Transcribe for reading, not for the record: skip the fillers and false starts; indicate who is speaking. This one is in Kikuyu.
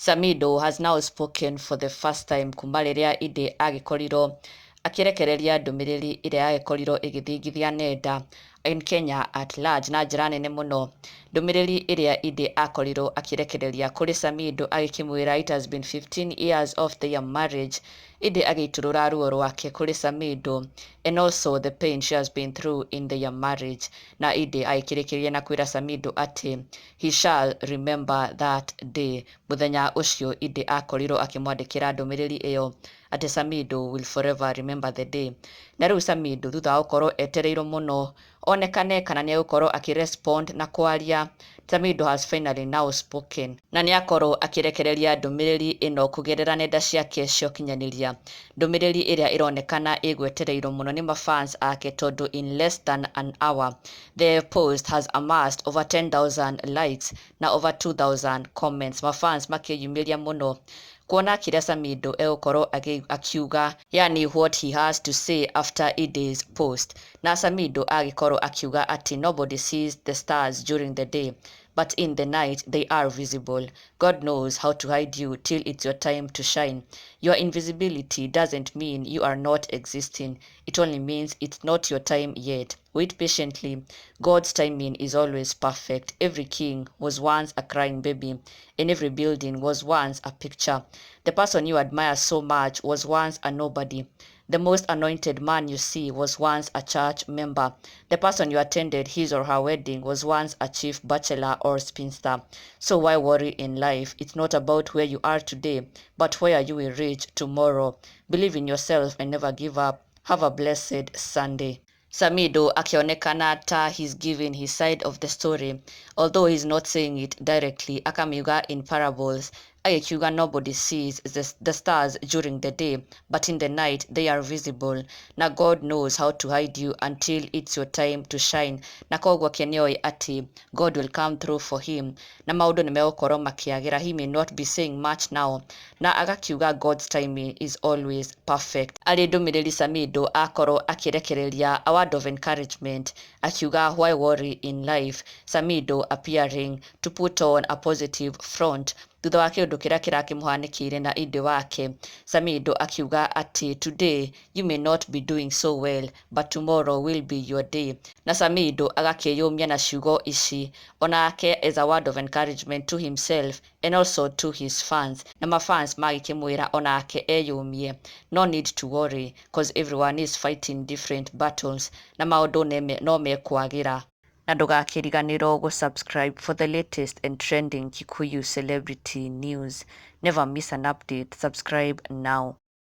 Speaker 1: Samidoh has now spoken for the first time kuma rĩrĩa Edday agĩkorirwo akĩrekereria ndũmĩrĩri ĩrĩa yagĩkorirwo ĩgĩthingithia nenda in Kenya at large na njĩra nene mũno. Ndũmĩrĩri ĩrĩa Edday akorirwo akĩrekereria kũrĩ Samidoh agĩkĩmwĩra it has been 15 years of their marriage. Edday agĩitũrũra ruo rwake kũrĩ Samidoh and also the pain she has been through in their marriage. Na Edday agĩkĩrĩkĩrĩria na kwĩra Samidoh atĩ he shall remember that day. Mũthenya ũcio Edday akorirwo akĩmwandĩkĩra ndũmĩrĩri ĩyo atĩ Samidoh will forever remember the day. Na rĩu Samidoh thutha wa gũkorwo etereirwo mũno onekane kana nĩ egũkorwo akĩrespond na kwaria, Samidoh has finally now spoken na nĩ akorwo akĩrekereria ndũmĩrĩri ĩno kũgerera nenda ciake cia ũkinyanĩria, ndũmĩrĩri ĩrĩa ĩronekana ĩgwetereirwo mũno nĩ mafans ake tondũ in less than an hour the post has amassed over 10,000 likes na over 2000 comments, mafans makĩyumĩria mũno kuona kĩrĩa Samidoh egũkorwo akiuga, yani what he has to say after Edday's post. Na Samidoh agĩkorwo akiuga atĩ nobody sees the stars during the day, but in the night they are visible. God knows how to hide you till it's your time to shine. Your invisibility doesn't mean you are not existing. It only means it's not your time yet. Wait patiently. God's timing is always perfect. Every king was once a crying baby, and every building was once a picture. The person you admire so much was once a nobody. The most anointed man you see was once a church member. The person you attended his or her wedding was once a chief bachelor or spinster. So why worry in life? It's not about where you are today, but where you will reach tomorrow. Believe in yourself and never give up. Have a blessed Sunday. Samidoh akĩonekana ta he's giving his side of the story, although he's not saying it directly, akamiuga in parables, agĩkiuga nobody sees the stars during the day, but in the night they are visible, na God knows how to hide you until it's your time to shine. Na koguo ke nĩoĩ atĩ God will come through for him na maũndũ nĩ megũkorwo makĩagĩra. He may not be saying much now, na agakiuga God's timing is always perfect. Arĩ ndũmĩrĩri Samidoh akorwo akĩrekereria a word of encouragement, akiuga why worry in life? Samidoh appearing to put on a positive front thutha wa kĩũndũ kĩrĩa kĩrakĩmũhanĩkĩire na Edday wake. Samidoh akiuga atĩ today you may not be doing so well, but tomorrow will be your day. Na Samidoh agakĩyũmia na ciugo ici onake as a word of encouragement to himself and also to his fans. Na mafans magĩkĩmwĩra onake eyũmie, no need to worry 'cause everyone is fighting different battles na maũndũ no mekwagĩra. Na ndũgakĩriganĩrwo gũ-subscribe for the latest and trending Kikuyu celebrity news. Never miss an update. Subscribe now.